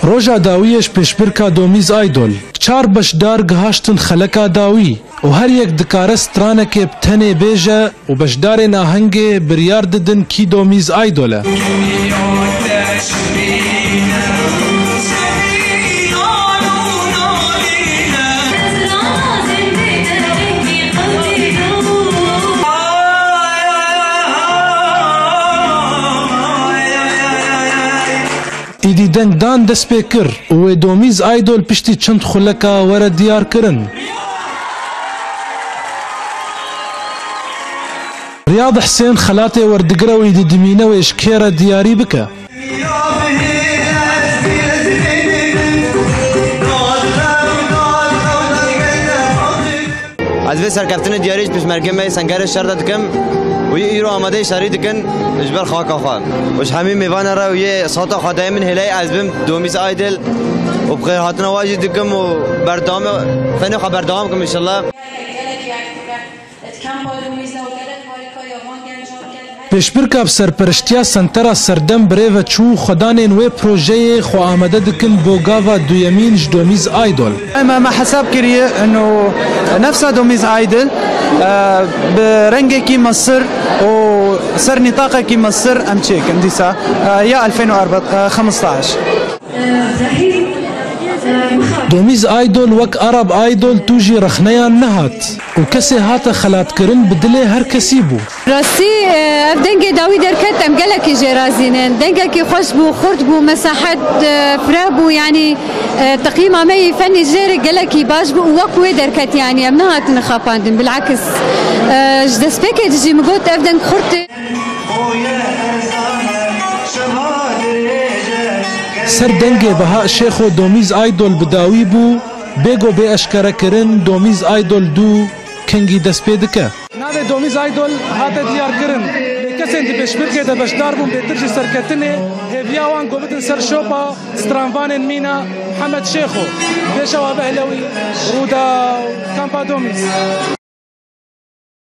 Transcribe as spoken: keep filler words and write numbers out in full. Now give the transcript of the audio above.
Roja dawiyê ji pêşbirka Domîz Idol, çar beşdar gihaştin xeleka dawî û her yek dikare stranekê bi tenê bêje û beşdarên ahengê biryar didin kî Domîz Idol e. Îdî dengdan dest pê kir û wê Domîz Idol piştî çend xuleka were diyarkirin. Riyad Husên xelatê werdigire û îdî dimîne wê ji kê re diyarî bike. Ez vê serkeftinê diyarî ji pêşmergê me yê Sengerê Şer de dikim û yê îro amadeyî şerî dikin ji ber xaka xwe. Û ji hemî mêvana re û yê sata xwedayê min hêleyê ez bim Domîz Idol û bi xêrhatina we jî dikim û berdewam, fenê xwe berdewam kim înşallah. Pêşbirka bi serperiştiya Sentera Serdem birêve çû xwedanên wê projeyê xwe amade dikin bo gava duyemîn ji Domîz Idol. Em, me hesab kiriye eno nefsa Domîz Idol, e, bi rengekî mesir û ser nîtaqekî mesir em çêkin dîsa, e, ya elfên û arba, e, xemstaş. Domîz Idol wek Arab Idol tu jî rexneyan nehat û kesê hate xelatkirin bi dilê her kesî bû. Rastî, e, ev dengê dawî derket, em gelekî jê razî ne. Dengekî xweş bû, xurt bû, mesahet, e, fireh bû, yanî, e, teqîma me yî fenî jê re gelekî baş bû û wek wê derket, yanî em nehatine xapandin, bilakis, e, ji destpêkê de jî min got ev deng xurt e. Ser dengê Beha Şêxo Domîz Idol bi dawî bû, bêgo bê eşkerekirin Domîz Idol du kengî dest pê dike. Navê Domîz Idol hate diyarkirin. Lê kesên di pêşbirkê de beşdar bûn bêtir ji serketinê hêviya wan ku bidin ser şopa stranvanên mîna Mihemed Şêxo. Bêşewa behlewî, Rûdaw, Kampa Domîz.